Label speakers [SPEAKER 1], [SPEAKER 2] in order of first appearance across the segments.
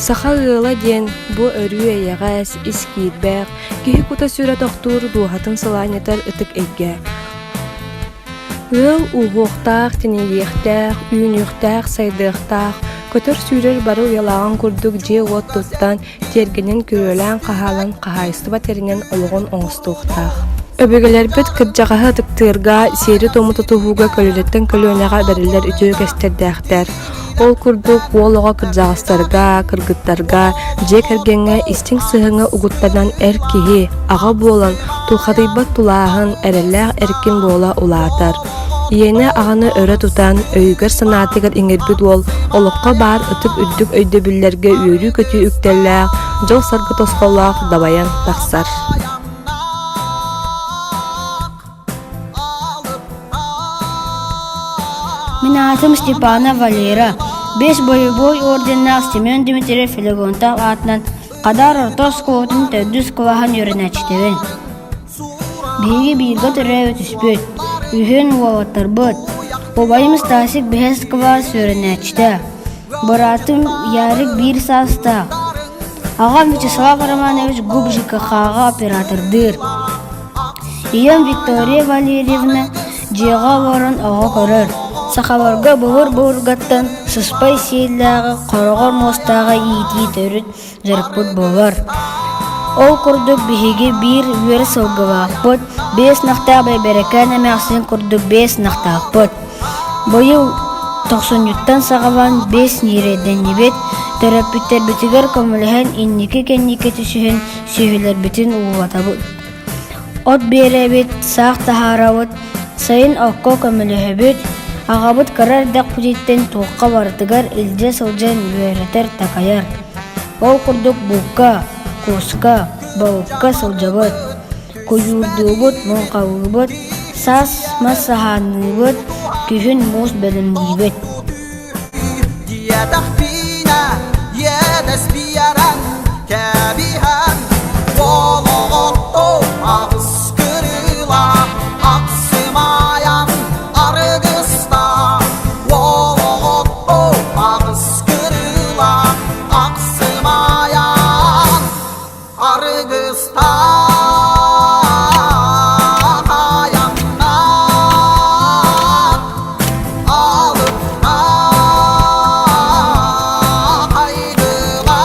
[SPEAKER 1] Саха ыала диэн бу өрүү эйэҕэс, ис киирбэх, киһи кута-сүрэ тохтуур дууһатын сылаанньытар ытык эйгэ. Ыал ууһуохтаах, тэнийиэхтээх, үүнүөхтээх, сайдыахтаах, көтөр-сүүрэр бары уйалааҕын курдук дьиэ-уот туттан, тиэргэнин күрүөлээн-хаһаалан хаһаайыстыба тэринэн олоҕун оҥостуохтаах. Өбүгэлэрбит кырдьаҕаһы ытыктыырга, сиэри-туому тутуһууга көлүөнэттэн көлүөнэҕэ бэриллэр үтүө үгэстэрдээхтэр. Ол курдук, уол оҕо кырдьаҕастарга, кыргыттарга, дьиэ кэргэҥҥэ истиҥ сыһыаҥҥа угуттанан эр киһи, аҕа буолан, тулхадыйбат тулааһын, эрэллээх эркин буола улаатар. Ийэни аҕаны өрө тутан, өйүгэр-санаатыгар иҥэрбит уол олоххо баар ытык үрдүк өйдөбүллэргэ үөрүү-көтүү үктэллээх, дьол-саргы тосхоллоох дабайан тахсар.
[SPEAKER 2] Мин аатым Степанов Валера. Бэс бойобуой орденнаах Семен Дмитриев Флегонтов аатынан Хадаар орто оскуолатын төрдүс кылааһын үөрэнээччитэбин. Биһиги бииргэ төрөөбүт үспүт, үһүн уолаттарбыт. Убайым Стасик бэһис кылаас үөрэнээччитэ, быраатым Ярик биир саастаах. Аҕам Вячеслав Романович ГУП ЖКХ-ҕа оператордыыр. Ийэм Виктория Валерьевна дьиэҕэ олорон оҕо көрөр. Сахаларга былыр-былыргаттан сыспай сиэллээҕи, хороҕор муостааҕы иитии төрүт дьарыкпыт буолар. Ол курдук биһиги биир үөр сылгылаахпыт, биэс ынахтаах Бэйбэрэкээн эмээхсин курдук биэс ынахтаахпыт. Быйыл тохсунньуттан саҕалаан биэс ньирэйдэннибит, төрөппүттэрбитигэр көмөлөһөн инники-кэнники түсүһэн сүөһүлэрбитин уулатабыт. От биэрэбит, саах таһаарабыт, сайын окко көмөлөһөбүт, аҕабыт кыра эрдэхпититтэн туохха барытыгар илдьэ сылдьан үөрэтэр-такайар. Ол курдук булка, куска, балыкка сылдьабыт, куйуурдуубут, муҥхалыыбыт, саас мас саһаанныыбыт, күһүн муус бэлэмниибит.
[SPEAKER 3] Диэтэхпинэ иэдэс биэрэн кэбиһэн олоҕотто аҕыс кырыылаах ахсымайан арыгыстаах олоҕотто аҕыс кырыылаах ахсымайан арыгыстаах айаннаах алыптаах айгылаах.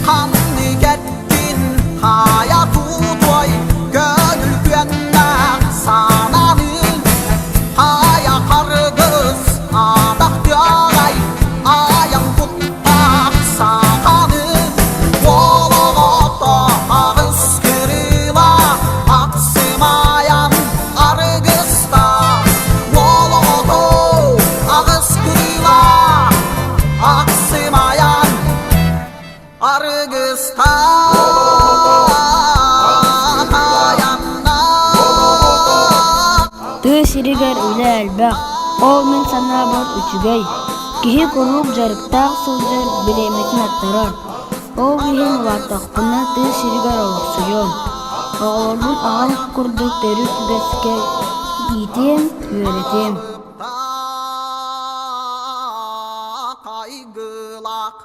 [SPEAKER 3] Ханнык эттин хайа тутуой көҥүл күөннээх сананыы хайа харгыс атах тыаҕай айан куттаах саханы олоҕото аҕыс кырыыла ахсымайан арыгыста олоҕото аҕыс кырыыла Ахсымайан арыгыстаах айаннаах.
[SPEAKER 2] Тыа сиригэр үлэ элбэх, ол мин санаабар үчүгэй. Киһи куруук дьарыктаах сылдьар бириэмэтин аттарар. Ол иһин улааттахпына тыа сиригэр олохсуйуом. Оҕолорбун аҕам курдук төрүт үгэскэ иитиэм, үөрэтиэм.
[SPEAKER 3] Айгылаах.